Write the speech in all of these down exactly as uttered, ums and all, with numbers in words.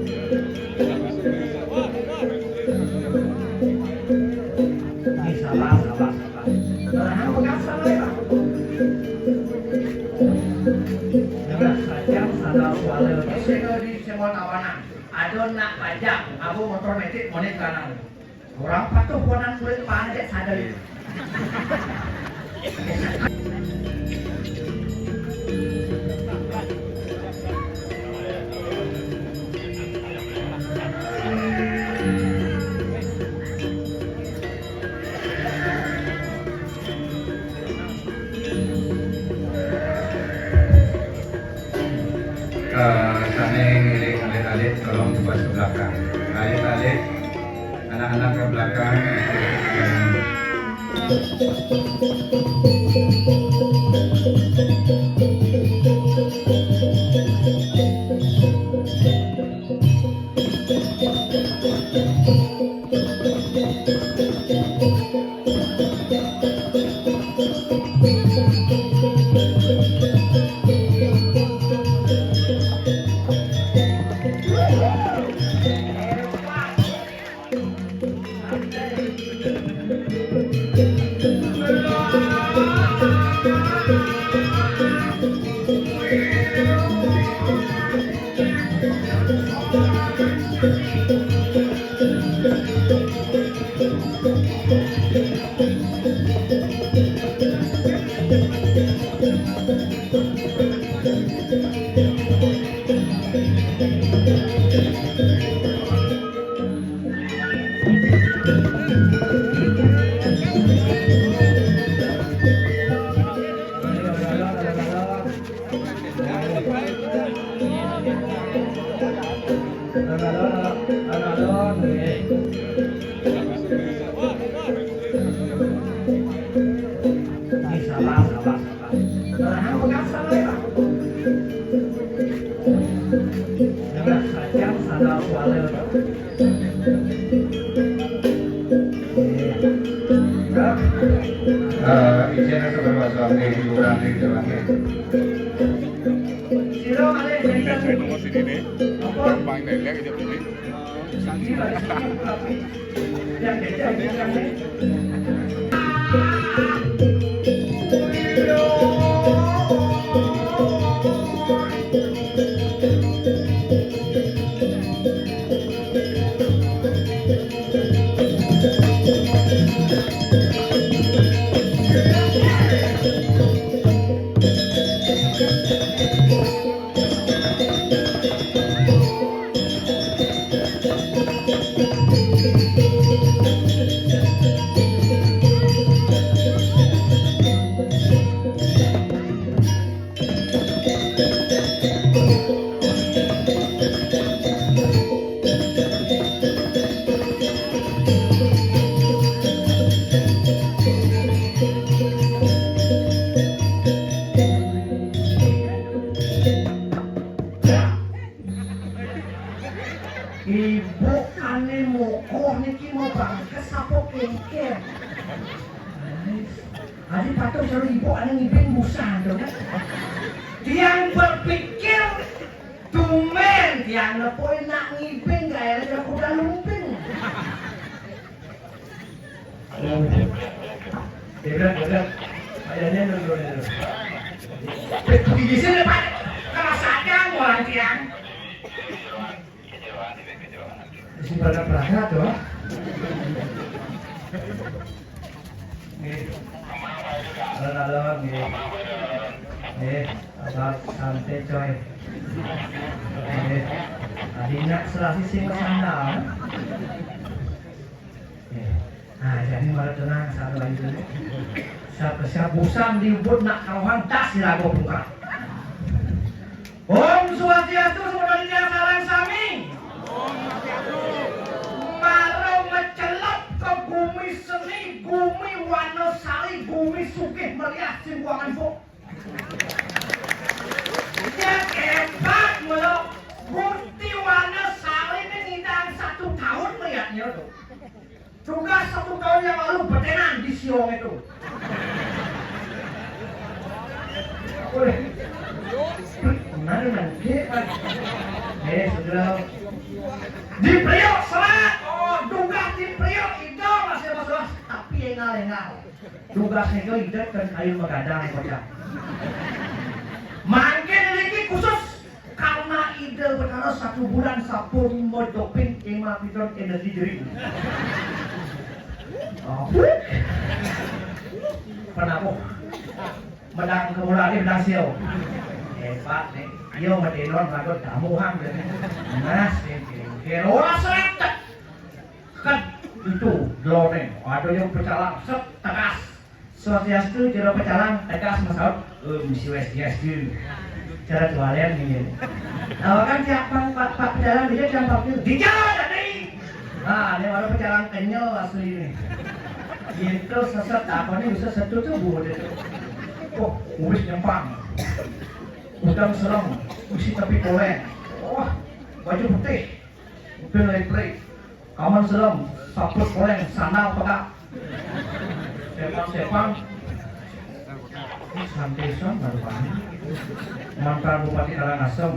Ini salah, salah, salah. Salah, salah, salah. Dengar saja, salah, salah. Saya di semua tawanan. Ada nak pajak, aku motor metik, monik kanan. Orang patuh konan kulit panas dek sadar. Eh, sana yang milik alit-alit, tolong dibuat ke belakang. Alit-alit, anak-anak ke belakang. Ini salah, salah, salah. Salah, salah, salah. Dengar saja, salah, salah. Eh, izin untuk berbuat suami hiburan di dalamnya. Sira malih. Nomor sini nih. Apa? Main lele aja dulu. Sini lagi. Yang kecil, yang kecil. Ibu ane moko niki mau bangkes apa kengken? Adi patuh selalu ibu ane ngibing busan to. Tiang berpikir tumben tiang nepuin nak ngibing gawe kuda lumping. Geblek, geblek. Ayahnya nurun dulu. Gigisnya depan. Kalau sadar orang tiang. Disimpan peragat tuh. Nih. Alon-alon nih. Nih, apa santai coy. Nih. Adina serasi sing sandal. Nih. Nah, jadi malah tenang satu lagi dulu. Siapa siap busan diubut nak karuhan tas di lagu buka. Om Swastiastu, semeton titiang sareng sami. Mara mecelep ke gumi seni, gumi warna sari, gumi sugih meriah sing buangan buk. Ya hebat melo, Gusti warna sari ini ngidang satu tahun melihatnya tuh. Sudah satu tahun yang lalu betenan di Siong itu. Wih, mana nanti, Pak? Eh, sudah. Dipriuk, seret. Oh, dugas dipriuk, Ida masih masuk. Tapi engal-engal. Dugasnya itu Ida kan kayu magadang, kocak. Mangkin niki khusus karena Ida Betara satu bulan sampun modopin Ema Piton energi drink. Oh. Penabuh. Medang kemula ni, medang siau. Hebat ni. Iyo, medenon ragot kamu, hang. Mas, kira-kira. Ora seret. Kan itu, dlone. Ada yang pecalang, set, tegas. Swastiastu, jero pecalang, tegas, masaut. Om Swastiastu. Cara tualen ni. Awak kan siap, Pak, Pak, Pak pecalang, dia siap, Pak. Dia tadi. Nah, ini baru pecalang kenyal asli ni. Gitu, seset, apa ni, bisa setuju, Bu, dia tu. Oh, kumis nyempang. Udang serem, isi tepi koleng. Wah, baju putih. Mobil listrik. Kaman serem, saput koleng, sandal pegak. Sepang-sepang. Ini santesan baru panen. Mantan Bupati Karangasem.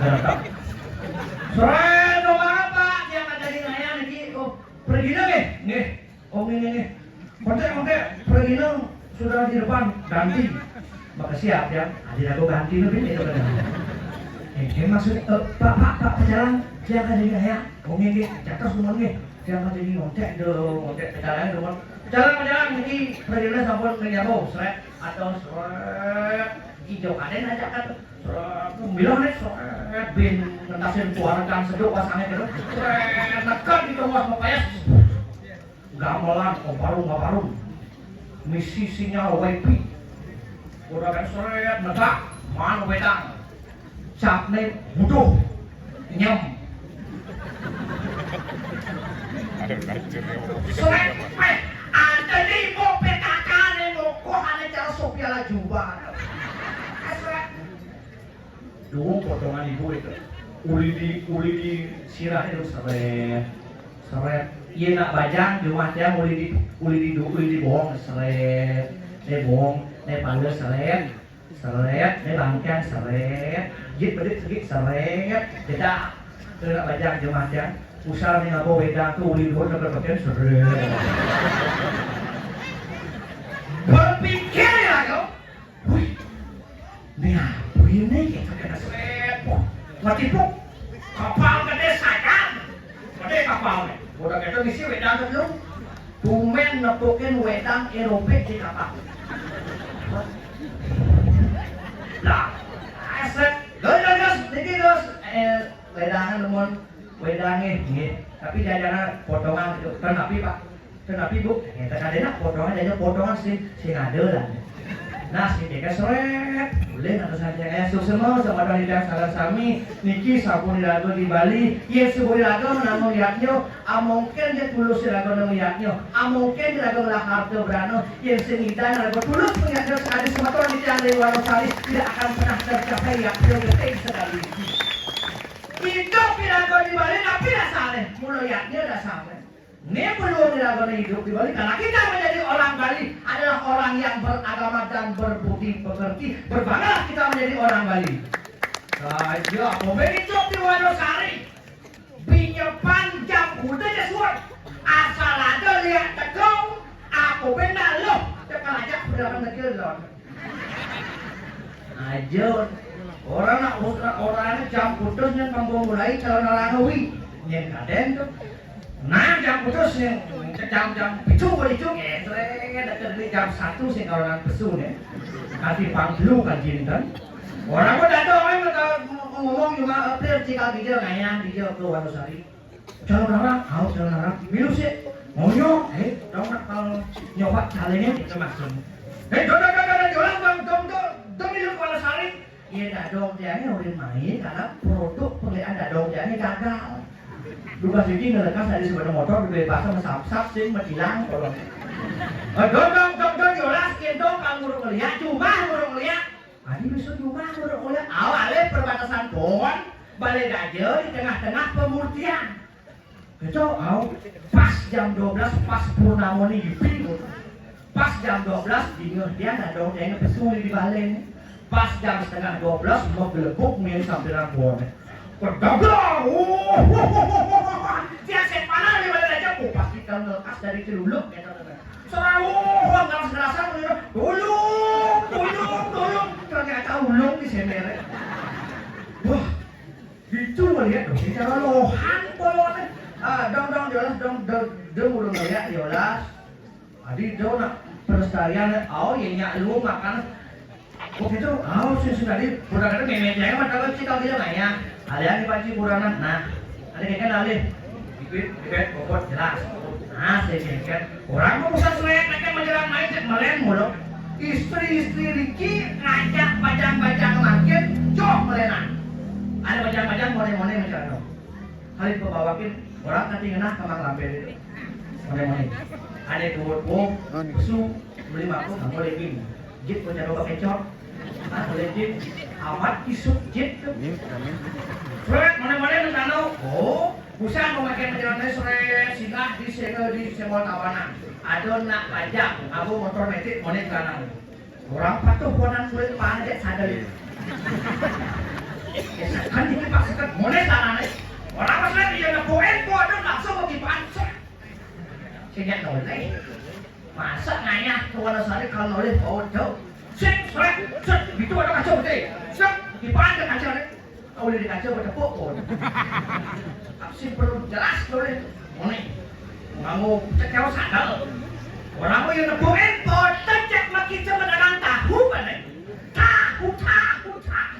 Geratak. Sore, no apa? Yang ada di ngayah lagi. Oh, pergi dah, nggih. Nggih. Oh, nggih, nggih, nggih. Kontek, kontek, pergi no, sudah di depan, ganti. Maka siap ya, ada lagu ganti lebih itu kan. Eh, eh, maksudnya, eh, Pak, Pak, Pak, pecalang, siapa jadi ya? Oh, nggih, nggih, jatuh semua nggih. Siapa jadi ngontek do, ngontek pecalang do. Pecalang, pecalang, ini pergi no sampun menyambung, seret, atau seret, hijau kaden aja kan. Seret, bilang nih, seret, bin ngentasin suara kan seduk pasangnya gitu. Seret, nekan di tengah mapayas. Gamelan, komparu, maparu. Misi sinyal wifi. Udah kan seret, negak, man wedang. Capne butuh. Nyem. Seret, eh, ada di mau P K K nih, mau kok ada cara sopia lah juga. Seret. Duh, potongan ibu itu. Uli di, uli di sirah itu seret. Seret. Iya nak bajang, di rumah tiang uli di, uli di, uli di bohong, seret. Nih bohong, nih panggil seret. Seret, nih bangkian seret. Jit bedik segit seret. Jeda. Itu nak bajang, di rumah tiang. Usah nih ngabo wedang tuh uli dua sampai bagian seret. Berpikir ya kau. Wih, ini apa ini? Kita kena seret. Wah, mati puk. Kapal gede sayang. Gede kapal nih. Udah kita misi wedang ke belum? Tumen nepukin wedang aerobik di kapal. Lah, aset. Gas, gas, gas. Niki, gas. Eh, wedangan, lemon. Wedange, nggih. Tapi jajanan potongan itu. Kan tapi, Pak. Tetapi, Bu, ya, tak ada nak potongan aja, potongan sih, sih ada lah. Nah, sih, dia seret, boleh nak saja. Eh, suksma, sama dari yang salah sami, niki sampun diraga di Bali, ya, sampun diraga, namun lihatnya, amongken dia tulus diraga, namun lihatnya, amongken diraga lah harta berana, yang senidan, diraga tulus, pengajar sekali, semeton di tiang dari Wonosari, tidak akan pernah tercapai, ya, beliau detik sekali. Hidup diraga di Bali, tapi dah salah, mula lihatnya dah salah. Ini peluang yang akan hidup di Bali. Karena kita menjadi orang Bali adalah orang yang beragama dan berbudi pekerti. Berbanggalah kita menjadi orang Bali. Saja, pemilik hidup di Wonosari. Binyepan jam kuda je suat. Asal ada lihat tekong, aku benda loh. Cekal aja, udah kan kecil loh. Aja. Orang nak orang, orang jam putus yang kampung mulai kalau orang wi. Yang kaden tu. Nah, jam putus yang jam-jam pitu beritu, eh, seret, dekat ni jam satu sih kalau orang pesu ni. Kasih panggilu kan jinten. Orang pun ada orang yang ngomong cuma, eh, cekal dia ngayang dia ke Wonosari. Calon arah, au calon arah. Milu sih. Ngoyo, eh, dong nak kalau nyoba calonnya kita maksud. Eh, dong, dong, dong, dong, dong, dong, dong, dong, milu kepala sari. Iya, dadong tiangnya udah main karena produk pemilihan dadong tiangnya gagal. Duka siki ngelekas dari sepeda motor, dibebas sama samsak, sing metilang, kalau. Eh, dong, dong, dong, dong, yolas, kendong, kalau nguruk ngeliat, cuma nguruk ngeliat. Adi besok rumah udah mulai awalnya perbatasan pohon, balai gajah di tengah-tengah pemurtian. Kacau, au. Pas jam dua belas, pas purnama ni yupi. Pas jam dua belas, dingin dia nak dong dia pesu di balai ni. Pas jam setengah dua belas, mau gelebuk main sampiran pohon. Pedagang, oh, oh, oh, oh. Dari celuluk, gitu. Serau, nggak kerasan, gitu. "Tulung, tulung, tulung." Ternyata ulung di sendere. Wah, gitu lihat dong. Cara lohan polone. Ah, dong, dong, diolas, dong, dong, dong, ulung lihat, diolas. Adi dong, nak pelestarian, oh, iya, nyak lu makan. Oh gitu, oh, si, si tadi, budak itu memet aja mah, kalau cik, kalau dia nanya, ada yang dipancing buranan, nah, ada kayak kan alih, ikut, ikut, bobot, jelas, nah, saya kayak kan, orang mau usah selek, mereka menjelang main, cek melen mulu, istri-istri Riki ngajak bajang-bajang makin, cok melenan, ada bajang-bajang, mone-mone, menjelang, hari pembawakin, orang nanti ngenah, kemang lampir itu, mone-mone, ada duit, oh, pesu, beli mako, kamu lagi, jit, punya bapak kecok, Lejit amat isuk jit tuh. Amin, amin. Sret, mana-mana nu tanu. Oh, busan memakai menjalannya sret, singgah di sini di Sewol Tawanan. Ada nak pajak, aku motor metik, monik kanan. Orang patuh konan kulit panas dek sadar. Iya. Ya, sekan ini pak sekat, monik kanan. Orang pas lihat dia nepuin, kok ada langsung ke kipan, sret. Sejak nolai. Masa ngayah ke Wonosari kalau nolih bau jauh. Sing, srek, set, gitu ada kaca gede. Set, dipandang kaca nih. Kau udah di kaca bertepuk pun. Tapi perlu jelas nolih. Mone. Nganggo cekel sandal. Orang mau yang nepukin, boten cek maki cuma dagang tahu kan, eh? Tahu, tahu, tahu.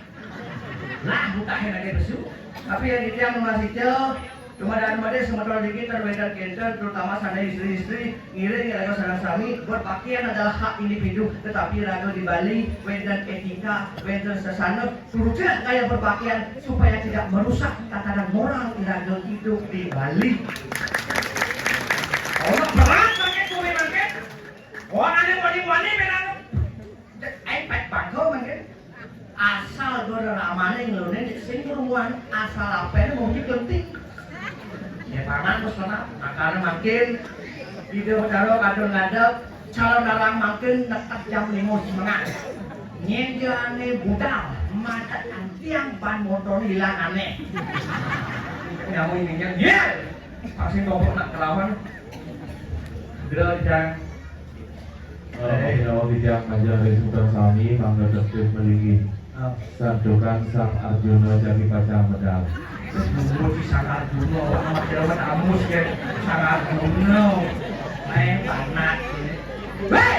Lah, bukain lagi besu. Tapi yang itu yang masih jauh. Kemudian made semeton niki terwénten kénten, terutama sané istri-istri, ngiring raga sareng sami, buat pakaian adalah hak individu, tetapi raga di Bali wénten étika, wénten sasana, kudu gaya berpakaian supaya tidak merusak tatanan moral iraga hidup di Bali. Ono berat mangké kuwi mangké. Wong ané wani-wani ben anu. Cek aing pet bangko mangké. Asal gua ramane ngelunin sing perempuan, asal apa mau digenting. Ya paman bos mana, makanya makin ide cara kadang ngadep, calon dalang makin dekat jam lima setengah. Nyenjane budal, mata antiang ban motor hilang aneh. Nyamu ininya, ya, pasti bapak nak kelawan. Gerejang. Menawi tiyang panjenengan ring Sutan sami mangga tetep melinggih. Ah. Santukan Sang Arjuna jagi pacang medal. Terus bubur si Sang Arjuna, orang mah kira mah tamus ya. Sang Arjuna. Main panas. Weh!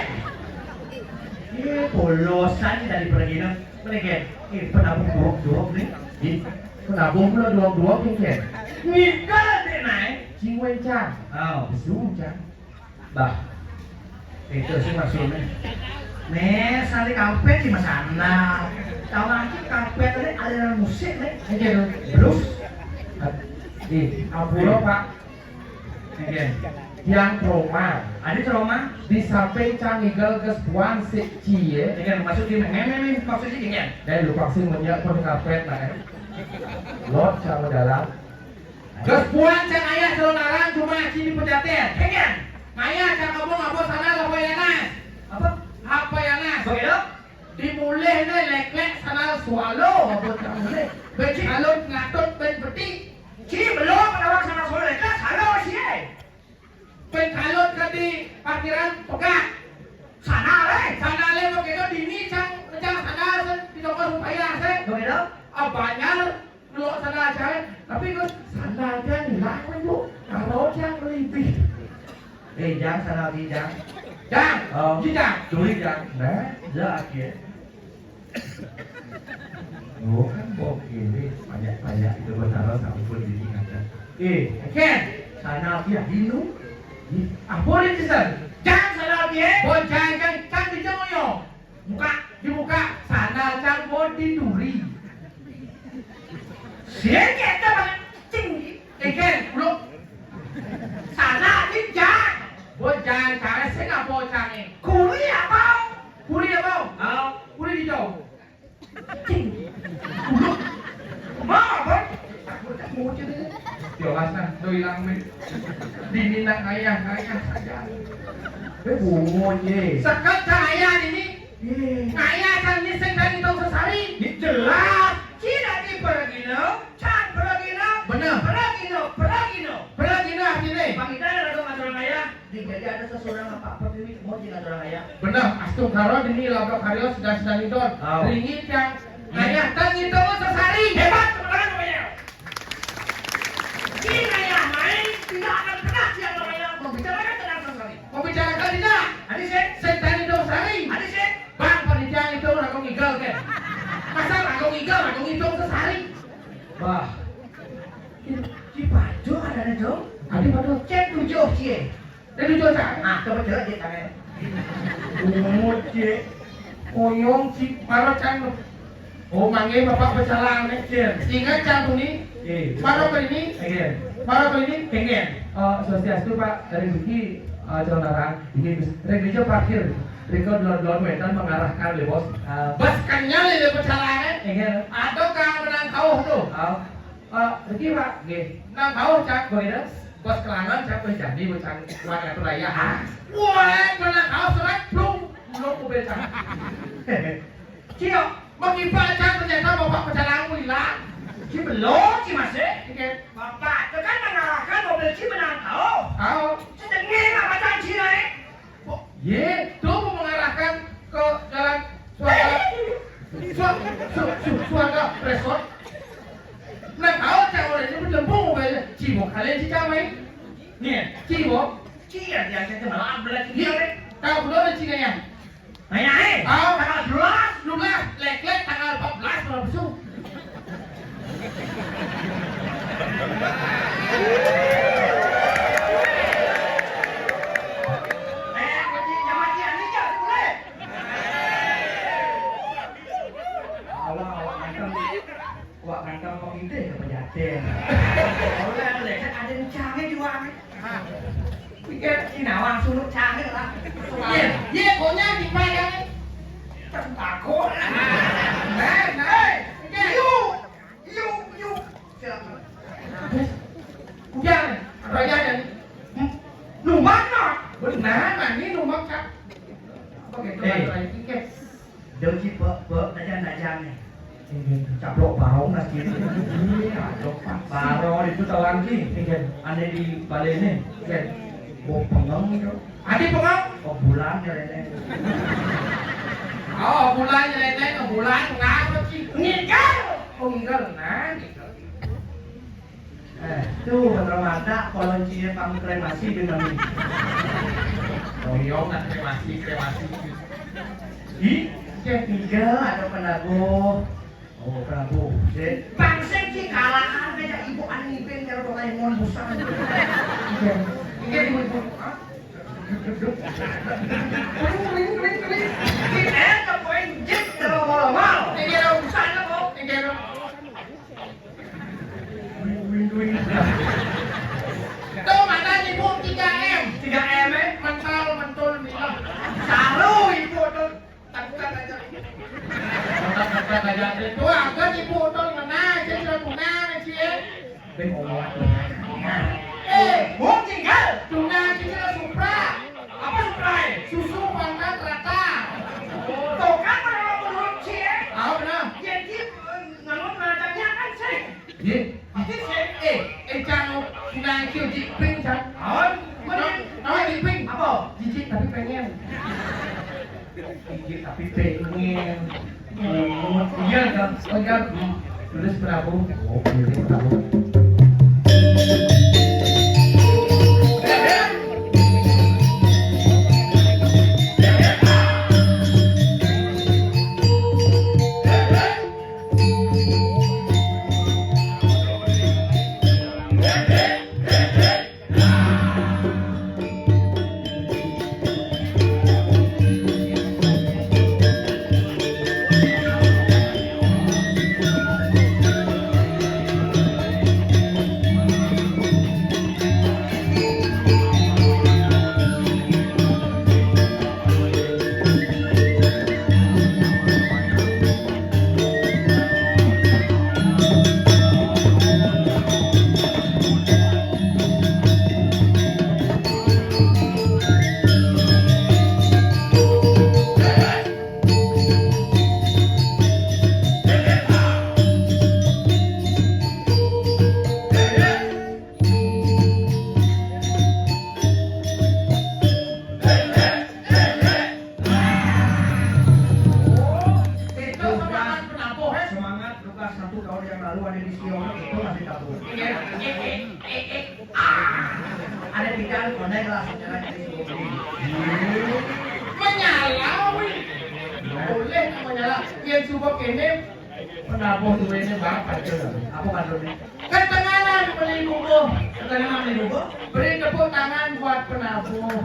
Ini polosan dari pergi nang. Mana, Ken? Eh, penabung duok-duok nih. Ih, penabung pula duok-duok nih, Ken. Ngikel deh, naik. Cing wencang. Oh. Besu wencang. Bah, itu sih maksudnya. Nih, sari kampret di sana. Tahu lagi kampret tadi aliran musik nih. Aja dong. Blues. Di Apuro, Pak. Oke. Yang trauma. Ada trauma? Di samping cang ngigel ges buan si cie. Oke, maksudnya, memang maksudnya gini ya. Dan lupa sih menyak pun kampret lah ya. Lot sama dalam. Ges buan cang ayah calon arang cuma cini pejaten. Kengken. Ngayah cang ngomong apa sana apa ya nas? Apa? Apa ya nas? Begitu? Dimulih ne lek-lek sana swallow apa cang mulih. Beci alun ngatut ben peti. Ci belum ada sana swallow lek sana sih. Ben kalut ke di parkiran pegat. Sana le, sana le begitu dini cang cang sana se di toko supaya se. Begitu? Ah, banyak. Lu sana aja, tapi terus sana aja hilang kan, Bu. Kalau yang lebih. Eh, jang sana lagi, jang. Jang. Oh. Ji, jang. Duri, jang. Nah, ya akhir. Oh, kan bok ini banyak-banyak itu bersama sampun diingatkan. Eh, Ken, sana lagi ya, dinu. Ih, ah, boleh, Jason. Jang sana lagi, eh. Bocah kan, kan dijemur yo. Buka, dibuka, sandal cang bodi duri. Sing kita balik tinggi. Eken, bro. Sandal cincang. Bocah cang sing apa cang? Kuri apa? Kuri apa? Oh, kuri hijau. Cing. Bro. Mau apa? Aku tak mau cerita. Yo, Mas, nah, tu hilang, men. Dini nak ngayah, ngayah saja. Eh, bungut, ye. Sekat cang ayah ini. Ye. Ngayah cang ini sing dari tahu sesari. Ini jelas. Tidak di pergino, cang pergino. Benar. Pergino, pergino. Pergino artinya? Pangidana rada masalah ngayah, di Jadi ada seseorang apa apa ini mau tidak orang ayah. Benar, astungkara dini labrak karya sedang-sedang nidon. Oh. Ringin yang ayah tang ngitung sesari. Hebat, kebenaran namanya. Ini ayah main tidak akan pernah siap namanya membicarakan tentang sesari. Membicarakan tidak. Ada sih. Sedang nidon sari. Ada sih. Bang, panitia itu ragu ngigal ke. Masa ragu ngigal, ragu ngitung sesari. Wah. Ci pajo ada dong. Ada pada cek tujuh cie. Dia tujuh cak. Ah, coba coba cek tangan. Umut cie. Koyong ci para cang. Oh, mangge bapak pecalang nih cie. Ingat cang tuni. Eh, para ke ini. Iya. Para ke ini. Pengen. Eh, swastiastu Pak, rezeki eh, calon orang. Ini rezeki parkir. Riko duluan-duluan wetan mengarahkan deh bos. Eh, bos kenyal ini pecalangan. Iya. Atau kang menang kauh tuh. Oh. Eh, Riki, Pak. Nggih. Nang kauh cak kowe. Bos kelangan cak kowe jani bocang kuat atur raya. Ah. Wah, menang kauh serat blung. Blung mobil cak. Cio, mengiba cak ternyata bapak pecalang hilang. Ci belum, ci masih. Oke. Bapak itu kan mengarahkan mobil ci menang kauh. Kauh. Sedengin apa cang ci naik? Ye, tuh mengarahkan ke jalan suarga, suarga, suarga resort. Nah, kalau cak orang ini berlempung mobilnya, cibok kalian si camai. Nih, cibok. Cia, dia saya malah belah dia. Tahu belum ada cina ya? Nanya eh. Tahu. Tanggal sebelas, sebelas, lek-lek tanggal empat belas kalau besok. Wak kantong kok ide ke pejaten. Oleh ada cangnya juga. Pikir si nawang sunuk cangnya lah. Iya, iya, pokoknya di payang. Takut. Nah, nah. Yuk. Yuk, yuk. Silakan. Udah, apa aja nih? Hmm? Numbak no. Benar, nah ini numbak cak. Apa gitu? Eh. Lagi tiket. Dong ci pe pe aja aja nih. Caplok barong lah gitu. Iya, caplok barong itu tahu lagi. Iya. Ane di balene. Iya. Bau pengeng itu. Adi pengau? Oh, bulan nyeleneng. Oh, bulan nyeleneng, oh, bulan ngapa sih? Ngigal. Oh, ngigal. Nah, ngigal. Eh, tuh, bener mata, kalau cie pang kremasi di mana? Oh, iya, nak kremasi, kremasi. Ih, cek ngigal ada penago. Oh, Prabu, sik. Bangsat ki kalah aja ibu anu ngipin karo Doraemon busan. Iya. Iya, ibu, ibu. Hah? Duduk, duduk. Kering, kering, kering, kering. Ki eh, ke poin jit, kalau mau, mau. Ini ada urusan apa? Ini ada win, win, win. Tuh, mana ibu tiga M? Tiga M, eh? Mental, mentul, milah. Taruh ibu tuh. Tangkap aja. Tangkap aja. Itu agak ibu tuh ngena aja sudah tuna sih. Ben omongan. Eh, Bung tinggal. Tuna aja sudah supra. Apa supra? Susu pangkat rata. Tuh kan menurut menurut sih. Tahu benar. Jadi eh, namun menatapnya kan sih. Ye, eh, eh, cang, nang kio jiping, cang. Awan, mana? Tahu jiping? Apa? Jijik tapi pengen. Jijik tapi pengen. Iya, cang. Oh, iya. Hmm. Tulis Prabu. Oh, tulis Prabu. Ada pikiran konek lah, sekarang ini. Menyala, wih. Boleh menyala. Yang coba kene penabuh duitnya bapak itu. Apa maksudnya? Ketengahan beli bubuh. Ketengahan beli bubuh. Beri tepuk tangan buat penabuh.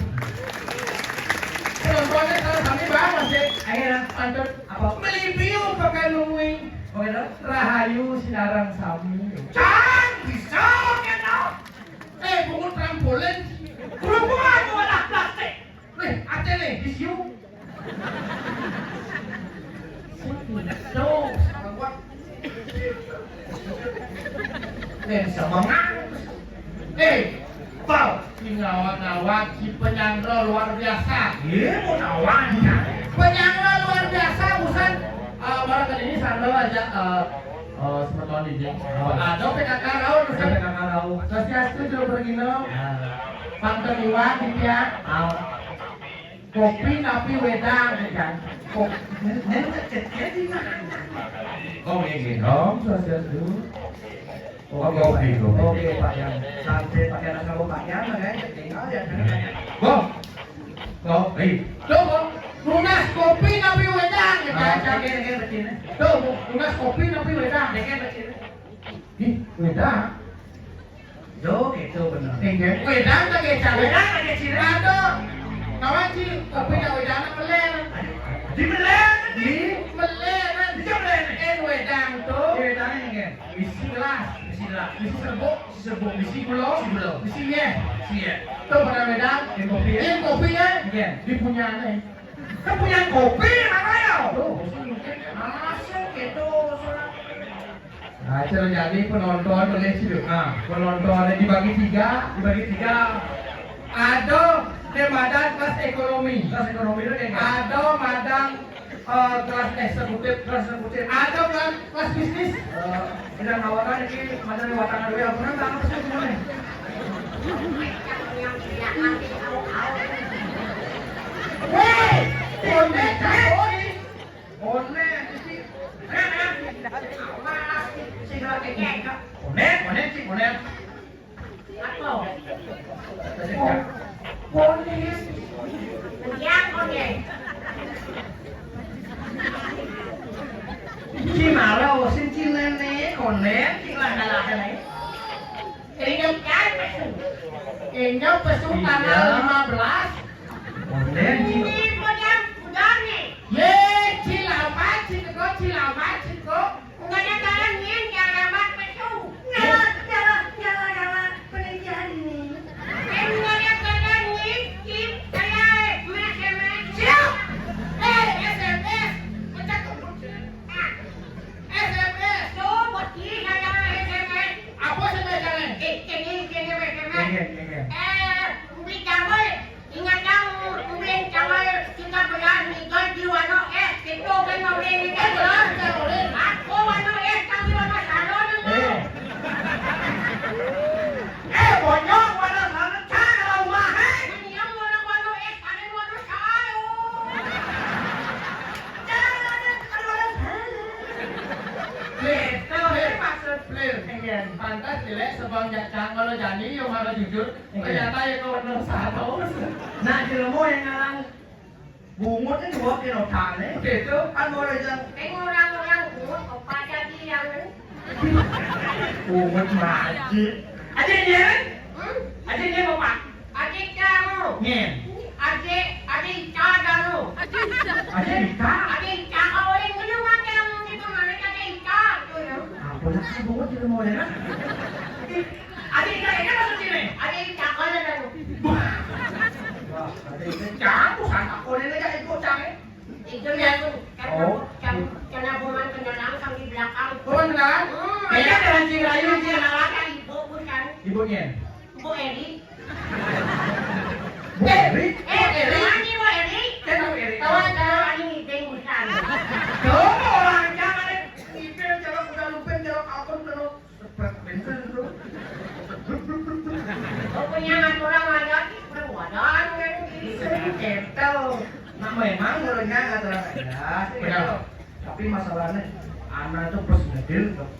Penontonnya kalau kami bawa sih. Ayo, pantun apa? Beli piu pakai nungguin. Oke, dah. Rahayu sinareng sami. Cang, bisa, oke, dah. Eh, bungut trampolin. Kerumunan wadah plastik. Weh, ate nih, di siu. Tuh, sama gua. Eh, sama ngang. Eh, Pal, si ngawak-ngawak, si penyandra luar biasa. Iya, mau nawanya. Penyandra luar biasa, busan. Eh, barangkali ini sandal aja, eh, eh, semeton ini. Ada P K K Raul, busan. Ada P K K Raul. Swastiastu, Jero Bergino. Nah. Pantun iwak, gitu ya. Kopi napi wedang, ya kan? Kok, ini, ini ceknya di mana? Oh, ini dong, swastiastu. Oh, kopi, kopi. Oke, Pak Yan. Sampai pakai anak kamu Pak Yan, makanya tinggal ya. Bos. Kopi. Tuh, Bos. Tunas kopi napi wedang, ya, ah, kan? Oke, oke, betul. Tuh, tunas kopi napi wedang. Oke, betul. Ih, wedang. Yo, gitu bener. Inggih. Wedang tak kecap. Wedang tak kecap. Aduh. Kawan ci, kopi nak wedang nak meleh. Di meleh. Di meleh, nah. Di meleh. Eh, wedang tuh. Wedang ini. Isi gelas. Isi gelas. Isi serbuk. Isi serbuk. Isi gula. Isi gula. Isi yeh. Isi yeh. Tuh pada wedang. Ini kopi ya. Ini kopi ya. Iya. Di punya nih. Kan punya kopi, mana ya? Tuh, langsung gitu. Nah, cara jadi penonton boleh sih. Nah, penontonnya dibagi tiga, dibagi tiga. Ada di madan kelas ekonomi. Kelas ekonomi itu kayak ada madan, eh, kelas eksekutif, kelas eksekutif. Ada kelas, kelas bisnis. Eh, tidak nawaran ini madan lewat tangan dulu ya. Benar tak apa sih semuanya? Woi, konek, konek. Onet, isi. Awas, sing lagi ngengkak. Onet, onet, sing onet. Apa? Onet. Yang onet. Cimara, sing cinene, onet, sing laka-laka, nih. Ini kan pesu. Ini pesu tanggal lima belas. Onet, sing. Ini podium, podium, nih. Ye, cilamat, citeko, cilamat, citeko. Enggak ada jalan, Nyin, jalan lambat, pesu. Jalan, jalan, jalan, jalan, penelitian ini. Eh, enggak ada jalan, Nyin, Cip, saya, mes, mes. Siap. Eh, S M S. Pencet tuh. Ah. S M S. Tuh, bocil, saya S M S. Apa S M S jalan? Eh, ini, ini, S M S. Iya, iya, iya. Eh, beli jambul. Ingat yang mungkin tanggal tiga belas nih, kan di Wano es, itu kan mau beli ini kan, kan? Aku Wano es, kan di Wano Salon, kan? Eh. Eh, bonyok, Wano Salon, cang, kalau rumah, eh. Ini yang Wano, Wano es, kan di Wano Salon. Cang, ada, ada Wano Salon. Betul, eh, maksud beliau. Iya. Pantas jelek, sebang jacang, kalau jani, yang harus jujur. Ternyata ya kawan nomor satu. Nah, jelema yang ngaran bungut ini buat di notane. Gitu. Kan boleh bilang, "Eh, orang-orang bungut, apa jadi yang ini?" Bungut mati. Aja dia, kan? Hmm? Aja dia, Bapak. Aja kamu. Nyen. Aja, aja Ica kamu. Aja Ica? Aja Ica, kalau yang ini mah yang itu mana aja Ica, tuh, ya. Apa lah, bungut jelema ya? Adik, ini maksud sini. Adik, cakol ada lu. Wah, adik, ini jago, Santa Claus ini aja ikut, Cang, eh. Itu ya, tuh. Karena, oh, karena, karena buman kendaraan kan di belakang. Buman kendaraan? Hmm. Iya, ada lancing rayu, lancing rayu. Ada ibu, bukan. Ibunya? Bu Eri. Bu Eri? Eh, Bu Eri? Ini Bu Eri. Saya tahu Eri. Tahu, tahu, ini ngibing, bukan. Tuh, orang Cang, ada ngibing, jalan udah lupin, jalan akun, terus. Cepat, pinter itu. Pokoknya ngatur orang aja, orang wadah, orang gitu. Gitu. Nah, memang gurunya ngatur orang aja, gitu. Benar. Tapi masalahnya, anak tuh pas ngedil, tuh.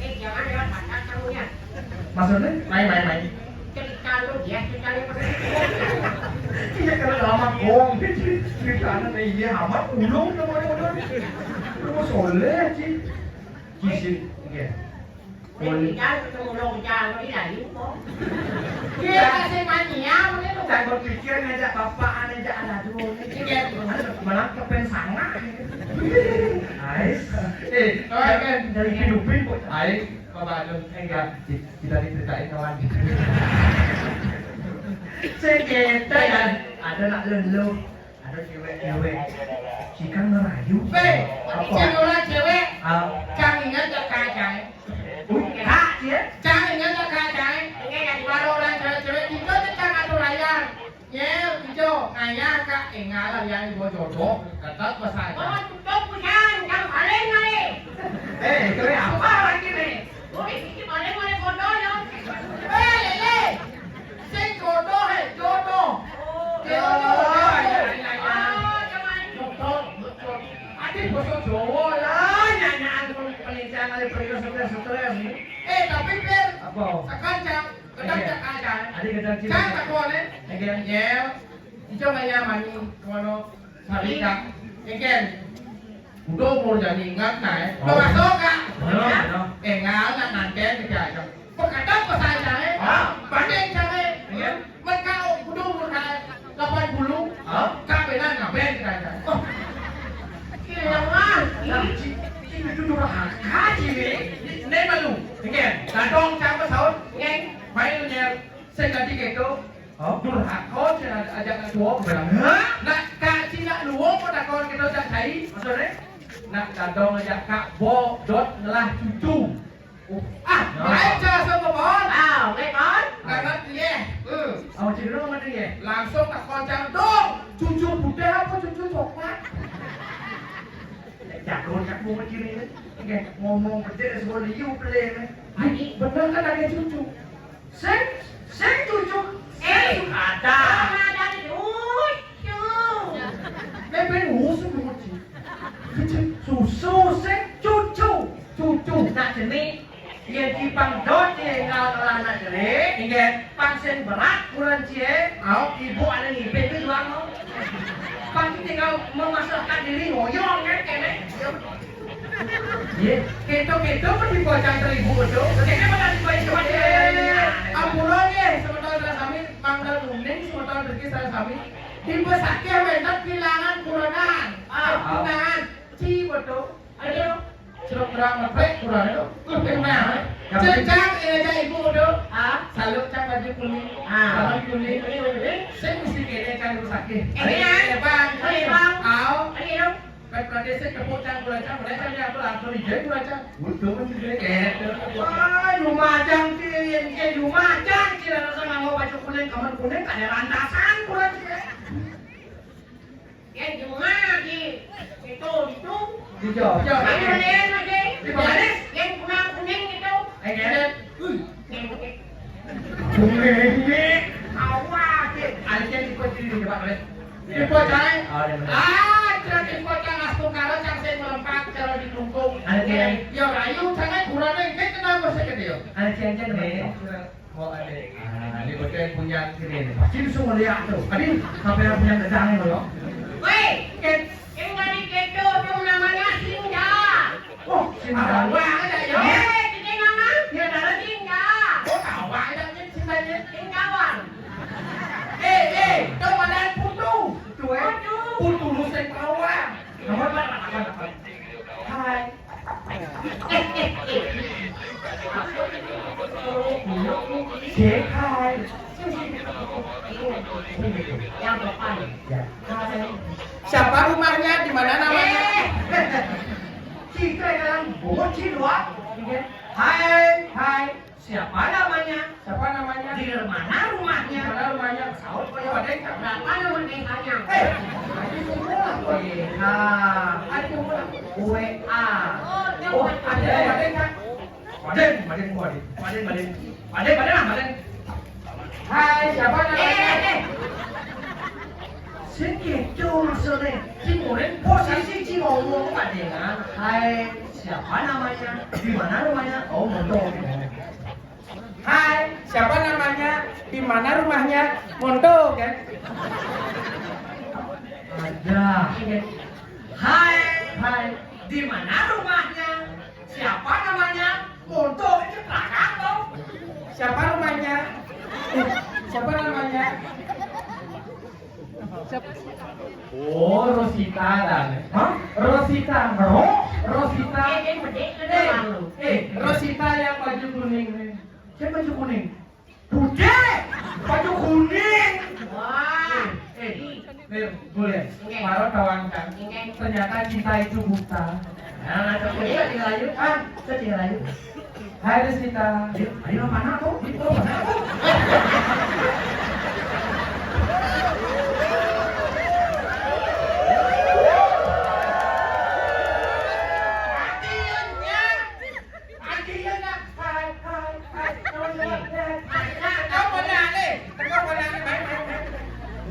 Eh, jangan lewat mata, Maksudnya? Main, main, main. Cerita lu dia, cerita lu. Iya, kalau lama gong, ceritanya nih, iya amat, ulung namanya udah. Lu soleh, Ci. Cici, iya. Boleh. Kita ketemu ulung, jangan lagi kok. Iya, kasih mania, ini lu. Saya berpikir ngajak bapak, ngajak anak dulu. Ini dia, malah kepen sangat. Ais. Eh, dari Filipin, kok. Ais, Bapak Agung. Enggak, kita diceritain kawan. Sing kita ya, ada nak lelo, ada cewek-cewek. Jika ngerayu. Be, apa? Sing ora cewek. Ah. Cang ingat gak kacang? Wih, kak, ya? Cang ingat gak kacang? Ini kan baru orang cewek-cewek itu cang atur layar. Nyel, ijo, ngayah kak, eh, ngalah yang ibu jodoh, tetap besar. Oh, tutup pusan, yang paling naik. Eh, itu apa lagi nih? Oh, ini paling paling bodoh ya. Eh, lele. Sing jodoh, eh, jodoh. Oh, jodoh. Oh, iya, iya, iya. Oh, jangan. Jodoh, jodoh. Ati basa Jawa lah, nyanyian penelitian kali perlu stres-stres. Eh, tapi Pir, apa? Sekarang Kadang cak acan. Adi kadang cak. Cak tak boleh. Enggak. Nyel. Ijo maya mani kono sarika. Enggak. Udah umur jadi ingat nah, eh. Oh. Lo masuk, Kak? Benar, benar. Enggak, nak nanti aja. Pekadang pesan cak, eh. Ah. Banding cak, eh. Iya. Mereka udah umur kayak delapan puluh. Hah? Kabelan ngaben kita aja. Oh. Iya, Mas. Nah, ci, ci itu durhaka, ci, ini. Ini malu. Enggak. Dadong cak pesaut. Enggak. Main lu nyel. Sing dadi keto. Hah? Durhaka, sing ajak nang tuwa barang. Hah? Nak kak cilik luwung kok takon keto cak cai. Maksudnya? Nak dadong ajak kak bo dot ngelah cucu. Oh. Ah, nah. Baik, cara sama, Bon. Ah, oke, Bon. Ngangat, iya. Hmm. Oh, cedera ngangat, iya. Langsung takon cang dong. Cucu putih apa cucu coklat? Jago cak mau kecil ini. Oke, ngomong kecil sekolah liu pelé. Ini bener kan ada cucu. Sing, sing cucu. Eh, ada. Ada cucu. Bébé ngusung cucu. Cucu, susu, sing cucu. Cucu. Nak jenis, ya di pang dot ya, ngal ngelah nak jenis. Inggih. Pang sing berat, kurang cie. Au. Ibu ada ngipin itu doang, mau. Pang tinggal memasrahkan diri, ngoyong, kan, kene. Ye, keto-keto kok dipocang seribu to? Kene malah dipocang seribu. Ampura nggih, semeton sareng sami, mangda kuning, semeton mriki sareng sami. Tipe sakit wénten bilangan kurenan. Ah, bilangan. Ci betul. Ayo. Cerok terang ngepek kurang itu. Ngepek nah. Cecak ya ibu udah. Ah, salut cang baju kuning. Ah, baju kuning. Saya mesti kene kan rumah sakit. Ini ya. Bang. Ini, Bang. Au. Ini dong. Kan berarti saya tepuk tangan, kurang cang, kurang cang, dia apa lah, sorry, jadi kurang cang. Betul, betul, jadi kayak gitu. Wah, lumajang, Cin. Eh, lumajang, Cin. Ada sama mau baju kuning, kamar kuning, ada lantasan, kurang cang. Yang cuma di situ, itu. Di jauh. Yang lain masih. Di mana? Yang kuning, kuning itu. Eh, ya. Wih, yang kuning. Bungenge. Awas, Cik. Ayo, Cik, ikut sini, coba, Cik. Ikut, Cik. Oh, iya, benar. Ah, Cik, ikut, Cik. Astungkara, Cik, sing melempar, cara ditungkung. Ayo, Cik. Ya, rayu, Cik, kurangnya, Cik, kenapa sih, gitu, ya? Ayo, Cik, Cik, nih. Oh, ada. Ah, ini bocah yang punya sini, nih. Pasti bisa melihat, tuh. Tadi, sampai yang punya gedang, itu, loh. Woi, Cik. Yang dari keto tu namanya Sinda. Oh, Sinda. Abang ada ya? Eh, kita nama? Ya, dari Sinda. Oh, tahu ada ni Sinda ni. Singkawang. Eh, eh, tu mana putu? Tu, eh. Putu. Putu lu sing kawan. Nama apa? Hai. Hai. Yang depan. Ya. Hai. Siapa rumahnya? Di mana namanya? Eh. Kita dalam bocil, Wak. Hai, hai. Siapa namanya? Siapa namanya? Di mana rumahnya? Di mana rumahnya? Saud kaya wadeng. Berapa nomor W A-nya? Eh, ada nomor apa ya? Nah, ada nomor apa? W A. Oh, ada wadeng, Kak. Wadeng, wadeng, wadeng. Wadeng, wadeng. Wadeng, wadeng lah, wadeng. Hai, siapa namanya? Eh, eh, eh. Sing gitu maksudnya. Sing ngomong posisi sing ngomong wadeng. Hai, siapa namanya? Di mana rumahnya? Oh, motor. Hai. Mana rumahnya? Monto kan? Ada. Hai, hai. Di mana rumahnya? Siapa namanya? Monto itu belakang tuh. Siapa rumahnya? Eh, siapa namanya? Oh, Rosita dah. Hah? Rosita, Ro, Rosita. Eh, eh, eh, eh, Rosita yang baju kuning nih. Siapa baju kuning? Bude, baju kuning. Wah. Eh, eh, Mir, boleh. Oke. Maro tawangkan. Oke. Ternyata cinta itu buta. Nah, tapi saya tinggal aja. Ah, saya tinggal aja. Hai, Rizkita. Ayo, ayo, mana tuh? Itu mana tuh? Akhirnya, hai, hai, hai, hai, hai. Kau mana nih? Kau mana nih? Baik, baik, baik.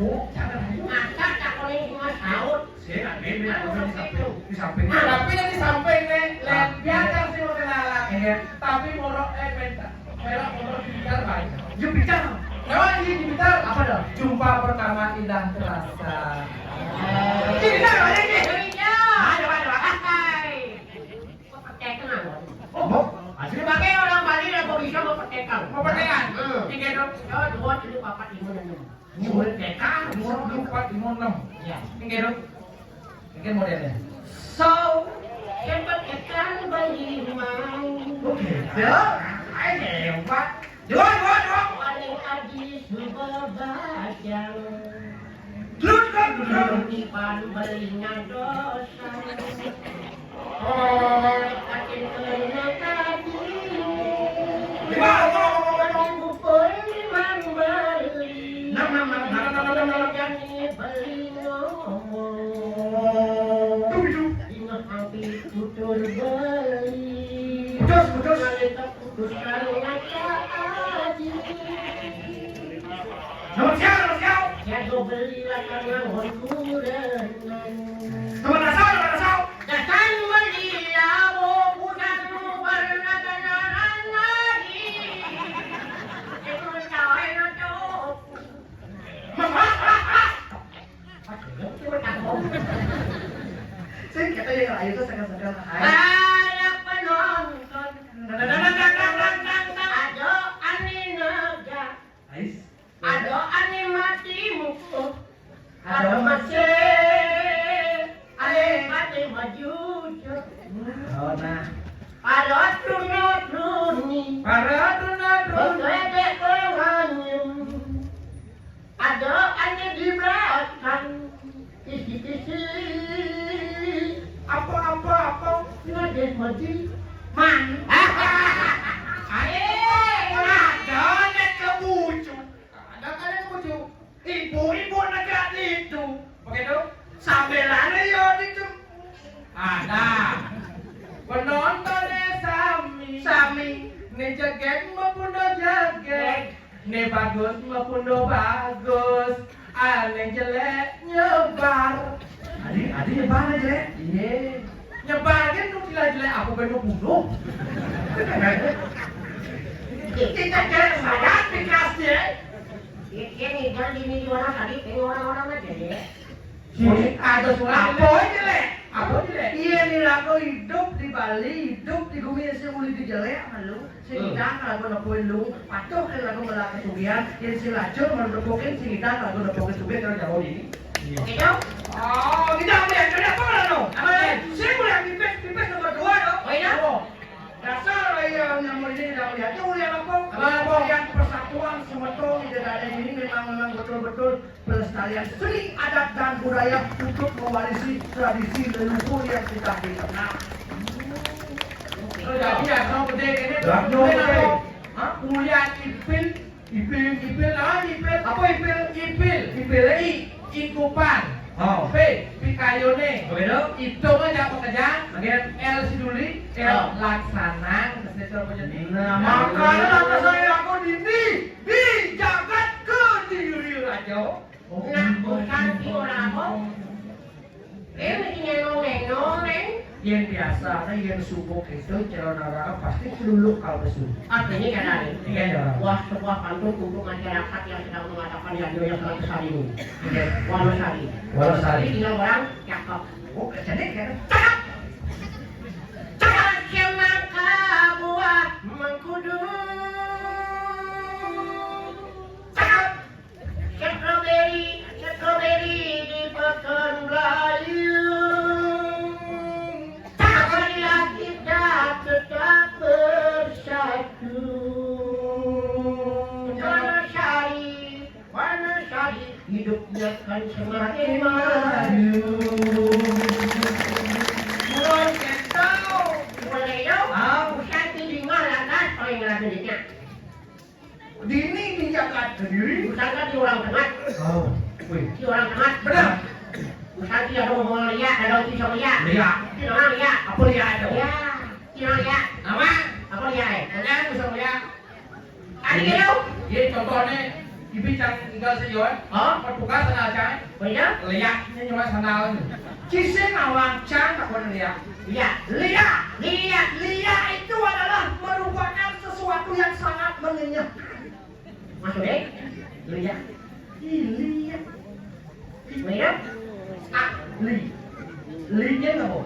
Oh, jangan. Masa tak boleh cuma saut? Sih, nggak gini, di samping, di samping. Tapi yang di samping nih, lihat biasa sih mau kenalan. Iya. Tapi morok, eh, minta. Melok morok di bitar, Pak. Jupiter. Lewat di Jupiter. Apa dah? Jumpa pertama indah terasa. Ini dah, ini. Iya. Ada, ada, ada. Hai. Pepetekan. Oh, asli pakai orang Bali dan kok bisa mepetekan? Mepetekan? Hmm. Tiga dok. Yo, dua, tiga, empat, lima, dan enam. Mepetekan, dua, empat, lima, enam. Ya. Tiga dok. Tiga modelnya. So, yang pepetekan Bali mau. Oke. Ya, ayo, Pak. Dua, dua, dua. Paling adi suba bajang. Duduk, duduk. Ipan belingan dosa. Katin kena kadi. Lima, lima, lima, lima, lima. Kupul limang beli. Enam, enam, enam, enam, enam, enam, enam. Jani beli ngomong. Tujuh. Dina angki tutur beli. Putus, putus. Nalika putus karo ngaca adi. Nomor sial, nomor sial. Jago beli lakar ngangon kurenan. Nomor dasar, nomor dasar. Datang beli lawo bukan bernakan lagi. Itu cawe nutup. Sing kita yang lain tuh segar-segar, hai. Para penonton. Dang, dang, dang, dang, dang, dang, dang. Ada ane nega. Ais. Ada ane mati muka. Ada masih. Ane mati maju. Oh, nah. Ada truna truni. Para truna truna. Bekerja penganyu. Ada ane di belakang. Isi-isi. Apa, apa, apa? Ngadep maju. Man. Aye, ada ane kebucu. Ada ane kebucu. Ibu-ibu negara itu. Begitu. Sambil lari yo itu. Ada. Penontonnya sami. Sami. Ini joget maupun do joget. Ni bagus, maupun do bagus. Ane jelek nyebar. Adi, adi nyebar ane jelek? Iye. Nyebar kan nu kira jelek apa ben bunuh? Kita jelek sangat dikasih. Iya, iya nih, jangan gini orang tadi, ini orang-orang aja ya. Sini ada surat. Apa jelek? Apa jelek? Iya nih, lagu hidup di Bali, hidup di bumi yang sing ulih dijelek sama lu. Sing ngidang kalagu nepuin lu, patuh kalagu melak kesugihan, yang sing lacur mau nepukin, sing ngidang kalagu nepukin sugihan kalau jauh ini. Oke, Cok. Oh, kita ambil yang kedua apa kalau no? Apa? Sing mulai pipis, pipis nomor dua dong. Oh, iya? Oh. Dasar yang nomor ini kita melihat. Itu yang apa? Apa, apa? Yang persatuan semeton di daerah ini memang, memang betul-betul pelestarian seni adat dan budaya untuk mewarisi tradisi leluhur yang sudah dikenal. Sudah biasa gede ini. Lah, gede apa? Hah? Kuliah ipin, ipin, ipin, ah, ipin. Apa ipin? Ipil. Ipil, i, ikupan. Oh. P, pikayone. Begitu. Hitung aja pekerjaan. Bagian L siduli, L laksanang. Nah, makanya kata saya aku dini di jagat Kediri Raja. Nah, bukan si orang apa? Dia mesti nyenong-nyenong, Neng. Yén biasané yén subuh itu celana rangah pasti celuluk ka lesu. Artinya kan ada. Iya, ya. Wah, sebuah pantun untuk masyarakat yang sedang mengadakan radio yang sangat besar ini. Iya. Wonosari. Wonosari. Jadi tinggal orang cakep. Oh, jadi kan? Cakep. Cakep semangka buah mengkudu. Cakep. Strawberry, strawberry di Pekan Melayu. Marilah kita tetap bersatu. Wonosari, Wonosari, hidupnya kan semakin maju. Mulai kentau, mulai dong. Ah. Usah di mana kan, paling rajin dikit. Dini di jagat Kediri. Bukan kan di orang tengah. Oh, wih. Di orang tengah. Benar. Bukan dia dong mau lihat, ada orang bisa lihat. Lihat. Di orang lihat. Apa lihat itu? Ya, di orang lihat. Apa? Apa lihat, eh? Ada yang bisa lihat. Ada gitu? Iya, contohnya, ibu cang tinggal sejauh. Hah? Petugas ada cang. Benar? Lihatnya cuma sandalnya. Cisé nawang cang tak boleh lihat. Lihat. Lihat. Lihat. Lihat itu adalah merupakan sesuatu yang sangat mengenyangkan. Maksudnya? Lihat. Ih, lihat. Lihat. Ah, li. Linya apa?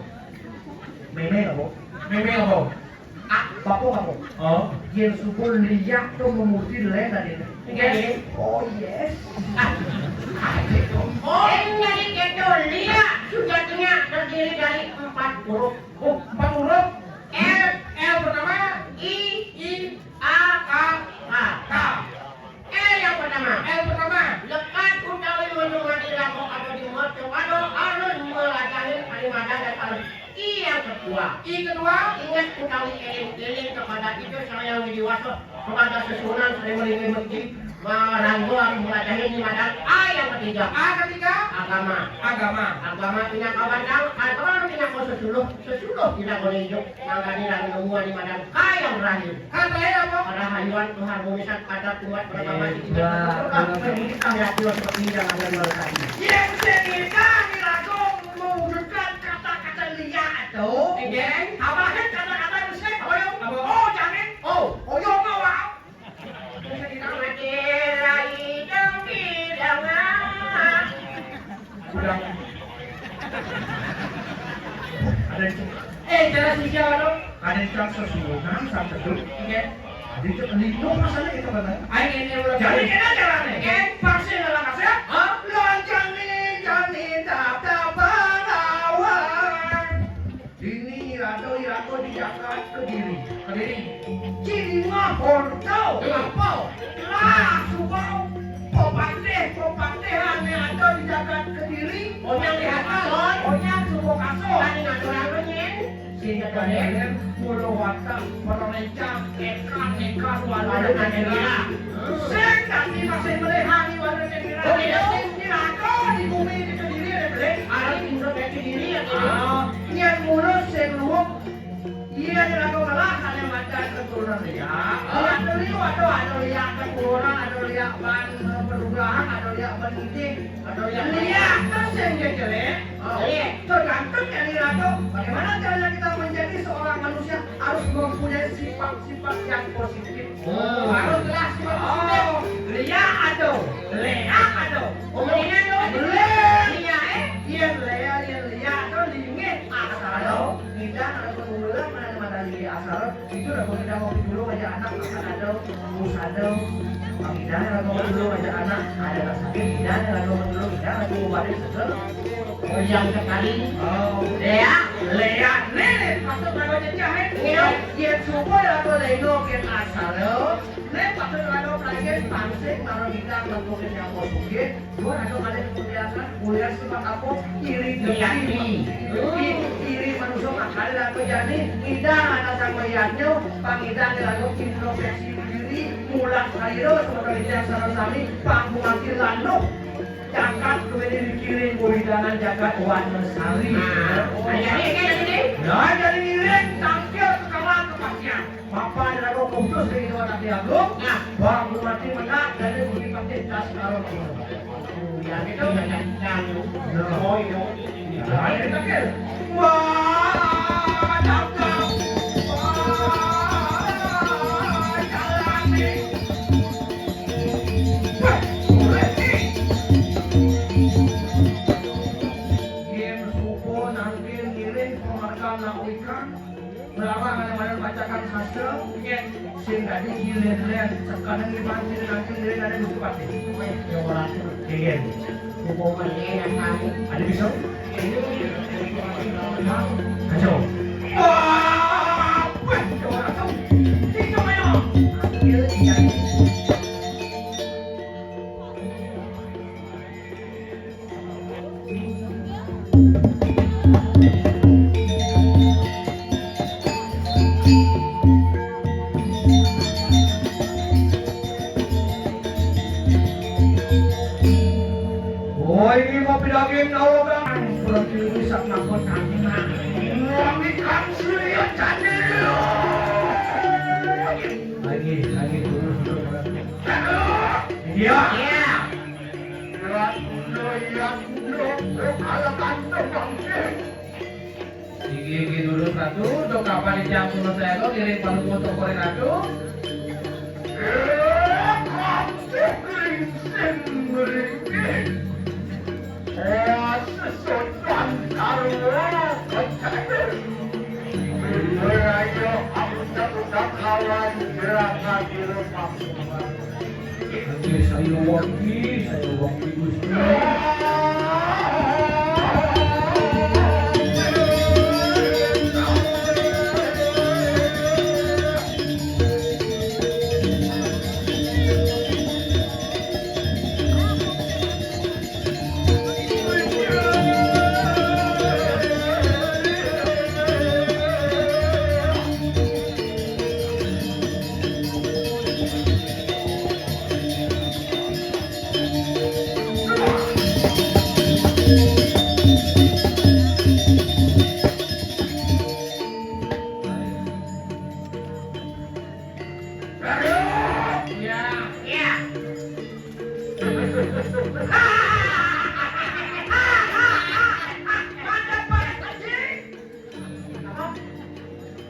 Mémé apa? Mémé apa? Ah, bapak apa? Oh. Yén suku liak tuh memuji lé tadi. Iya. Oh, yes. Oh, jadi gitu, liak sejatinya terdiri dari empat huruf. Oh, empat huruf. L. L pertama. I. I. A. A. A. K. L yang pertama. L pertama. Lekat utawi menungadi lagu atau di mercu kado alun melajahin kalimadan dan alun. I yang kedua. I kedua. Ingat utawi eling-eling kepada itu saya yang diwaso kepada sesunan sering melingin masjid. Maranggo harus melajahin di madang A yang ketiga. A ketiga. Agama. Agama. Agama pina kawandang, agama pina kau sesuluh, sesuluh pina kau ninjuk. Mangkani lalu nemu di madang K yang terakhir. K terakhir apa? Karahayuan, keharmonisan, adat umat beragama di kita. Hebat. Kita melihat seperti yang ada di tadi. Yang cerita di lagu mewujudkan kata-kata liar itu. Oke. Apa kata-kata yang saya? Apa yang? Apa? Oh, jangan. Oh, oh, yang mau. Udah. Ada itu. Eh, jelas sih siapa dong? Ada yang sesuunan sama itu. Iya. Ada itu lindung masalah itu kan. Ayo ini udah. Jadi kita jalan nih. Oke. Vaksin adalah kasih. Hah? Lonjang nih, jangan tak tak balawan. Dini rado irago di jagat Kediri. Kediri. Ciri mah hordo. Apa? Lah, suka pepatih, pepatih ane ada di jagat Kediri. Onyang di Hatalon. Onyang suka kasur. Tadi ngatur apa, Nyen? Sehingga kalian mulu watak merencang ikan-ikan walu. Walu Kediri. Sing tadi masih melihari walu Kediri. Oh, iya. Di neraka, di bumi, di Kediri ada beli. Ada di bumi, di Kediri ada beli. Ah. Nyén mulus sing luwung, yén lagu ngelah ané macan keturunan liak. Ado liu, ado, ado liak keturunan, ado liak ban, eh, perubahan, ado liak ban ngidih, ado liak liak. Terus yang dia jelek, oh, iya, tergantung dari lagu. Bagaimana caranya kita menjadi seorang manusia harus mempunyai sifat-sifat yang positif. Oh. Harus jelas, oh, Léa ada. Léa ada. Oh, Léa ada. Léa. Léa, eh? Yén Léa, yén Léa ada, linggih. Asal, kita ada pemula, mana ada mata linggih asal. Itu udah kita mau dulu aja anak, makan ada, bus ada. Kita ada mau dulu aja anak, ada rasa. Kita ada mau dulu, kita ada mau balik, setel. Ujang sekali. Oh. Léa. Léa. Nih, nih, maksud lagu cecah, eh. Iya. Yén subuh lagu léno, yén asal, lo. Nih, maksud lagu pelayan, pansik, kalau kita lagu ke siapa sugih, gua ada kali kuliasan, kuliah sifat apa? Iri dengki. Iri, iri manusia, makanya lagu jadi, tidak ada sama yadnya, pang tidak ada lagu introspeksi diri, mulang salira, seperti yang sama sami, pang mati lalu. Jagat kuwi dikiring kuwi dalan jagat Wonosari. Nah, jadi kayak gini. Nah, jadi ngiring tampil ke kamar kepastian. Bapak dan Roh Kudus di Dewan Agung. Nah. Bang Bupati menang dari Bupati Tasik Malaya. Oh, ya, itu banyak yang tahu. Nah. Oh, iya. Nah, ini terakhir. Wah. Sing dadi gilir-lir, sekarang di panci, nanti dia ada di bupati. Weh, ya ora. Iya. Hukuman enak kali. Ada bisa? Kacau. Wah, weh, ya ora. Sing coba ya. Iya, iya. Oh, ini mau pidaging tahu kan? Berarti ini sak nakut kami nak. Kami kan sudah candil. Lagi, lagi, terus, terus. Iya. Iya. Iya, iya, iya. Kalau kantor bangkit. Iki, iki dulu satu, untuk kapan di jam sepuluh saya lo kirim baru foto korin satu. Eh, kamu prinsip berikut. Eh, sesuatu antar lo, kecil. Ayo, aku tetap lawan gerakan di rumah. Saya wakil, saya wakil Gusti.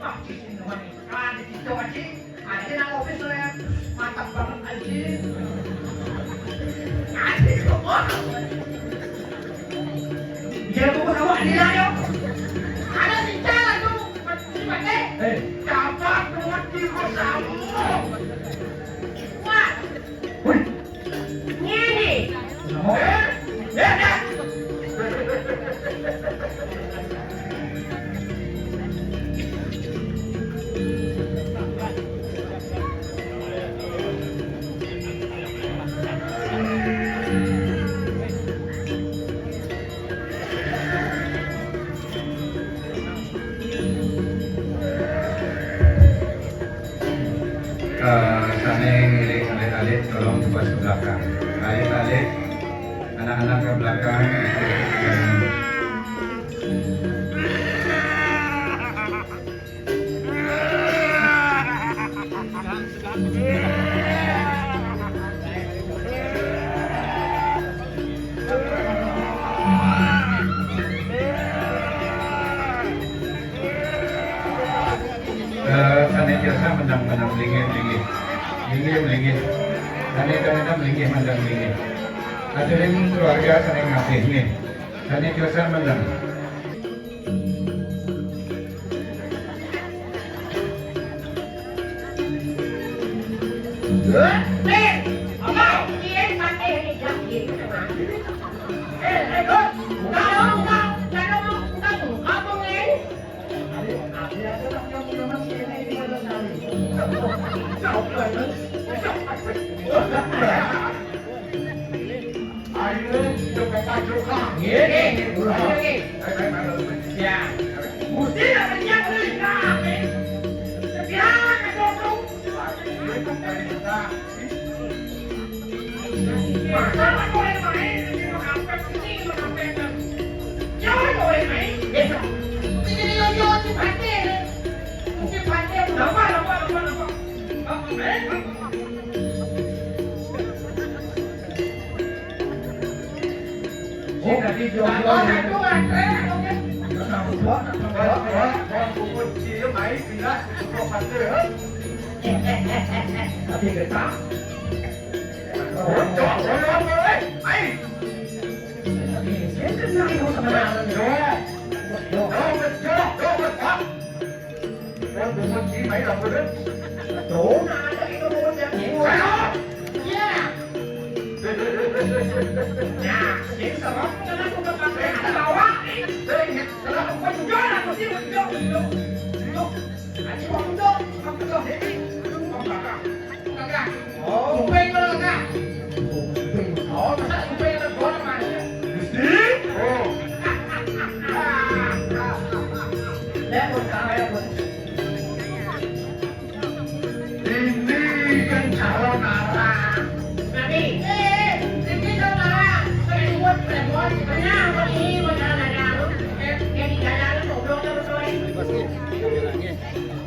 Wah, di situ, Haji. Ada di situ, Haji. Ada nang office lo ya. Mantap banget, Haji. Haji, kok orang? Dia buku sama Adila, yo. Ada bicara tuh, Pak Haji. Eh. Dapat duit di kosanmu. Wah. Wih. Ngene. Eh, sane ngiring alit-alit, tolong dibuat ke belakang. Alit-alit, anak-anak ke belakang. Eh, sane biasa mendang-mendang, linggih, linggih. Linggih, linggih. Sane biasa mendang, linggih, mendang, linggih. Ajarin keluarga sane ngasih, nih. Sane biasa mendang. Ayo, coba pajukan. Nggih, nggih. Ayo, ayo, ayo. Ya. Gusti nak renyah, Gusti nak ape? Setia nak dukung. Masa nak boleh main, ini mengapa, ini mengapa? Jangan boleh main. Ya. Ini dia, dia, dia, dia. Mungkin pakai apa, apa, apa, apa? Apa, eh? Apa? Oh, tadi jomblo. Apa, apa, apa, apa? Apa, apa, apa? Apa, apa, apa? Apa, apa, apa? Tapi kita. Oh, jomblo, jomblo, eh. Ayo. Ini kenal sama. Yo. Yo. Yo, yo, yo, yo. Bubut si Mai Rambut. Tuh, nah, ada itu bubut yang ini. Iya. Nah, ini serem, karena aku udah pakai ada bawah nih. Kalau aku jual, aku sih, jual, jual. Jual. Ayo, aku jual, aku jual. Ini, aku jual. Enggak, enggak. Oh. Kuping lo enggak? Kuping. Oh, masa kuping ada dua, Mas? Gusti? Oh. Repot, Kak, repot. Ini kan calon arah. Nanti, eh, ini calon arah. Saya buat repot. Kenapa ini? Mau jalan-jalan. Eh, jadi jalan-jalan, goblok, terus, sorry.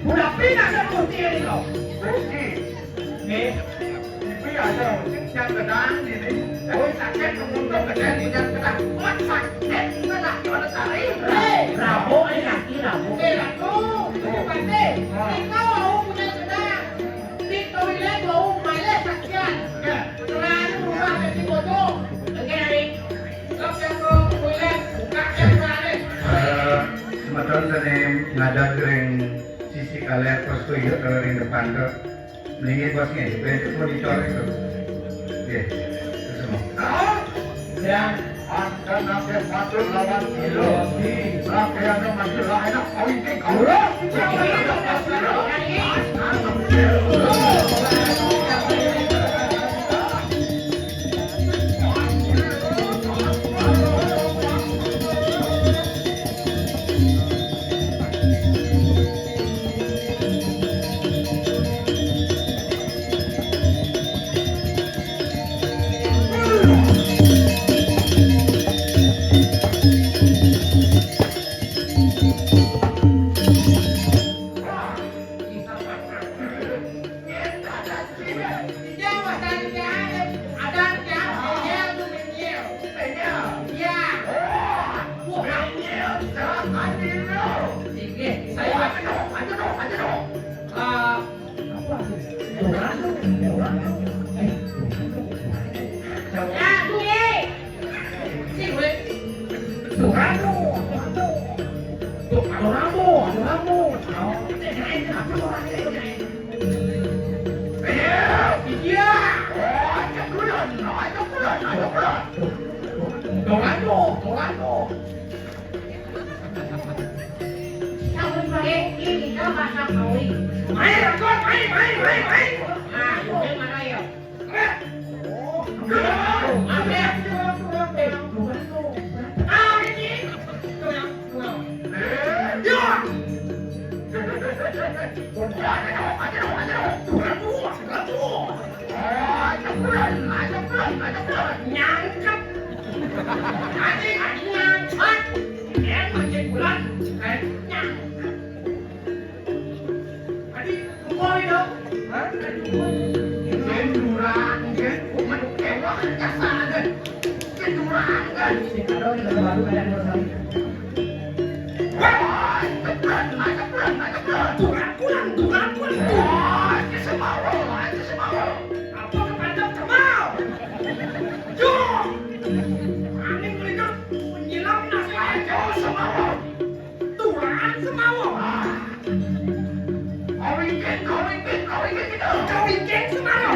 Udah pindah ke Gusti ini, kau. Gusti. Nggih. Ibu ya, ada sing gedang ini. Oh, sakit menguntung gedang, yang gedang. Kuat sakit, kena kena cari. Hei, Rabu, ini lagi Rabu. Eh, Ratu, itu pasti. Kita mau punya gedang. Di toilet mau malah sakian. Ya. Selain rumah dari bodoh. Oke, Ari. Kau yang mau toilet, buka yang lain. Eh, semeton seni ngadat ring sisi kaler, terus tuh iya kalau ring depan tuh. Mendingan bos nggih, bentuk mau dicoret tuh. Nggih, terus mau. Ya, ada nabi patut lawan gila. Pakaiannya masih lah enak, kawin ke kawin. Mai, Rangkot, mai, mai, mai, mai. Ah, udah mana ya? Nyangkep. Anjing, anjing, nyangkep. Eh, makin bulan. Eh, nyangkep. Tadi, kembali dong. Hah? Tadi, kembali. Mungkin kurang, mungkin. Mungkin kewah, biasa aja. Mungkin kurang, kan? Sing ada orang baru kayak dua kali. Wah, cepetan, cepetan, cepetan. Tulang, tulang, tulang, tulang. Wah, itu semawa, itu semawa. Apa kepandang kerbau? Yo! Angin melintang, menyilang nasi. Ayo, semawa. Tulang, semawa. Ah. Kawingking, kawingking, kawingking kita. Kawingking, semawa.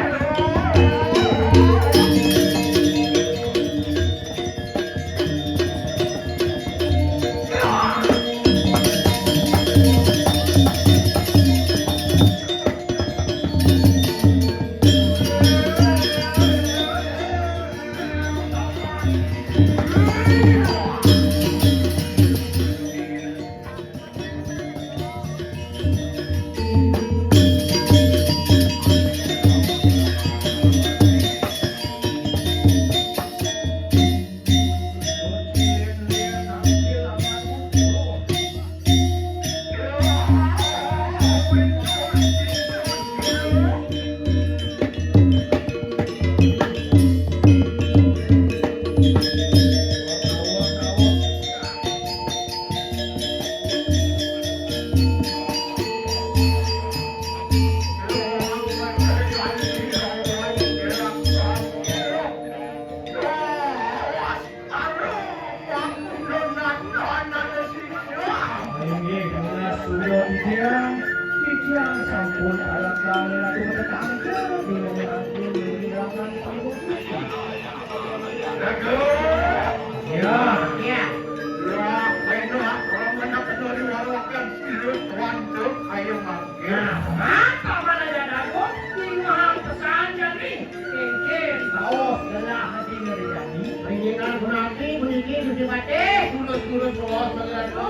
Dipati. Turut-turut bawa saudara.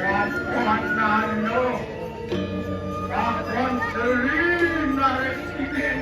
Kapan nano, kapan sering narik sidin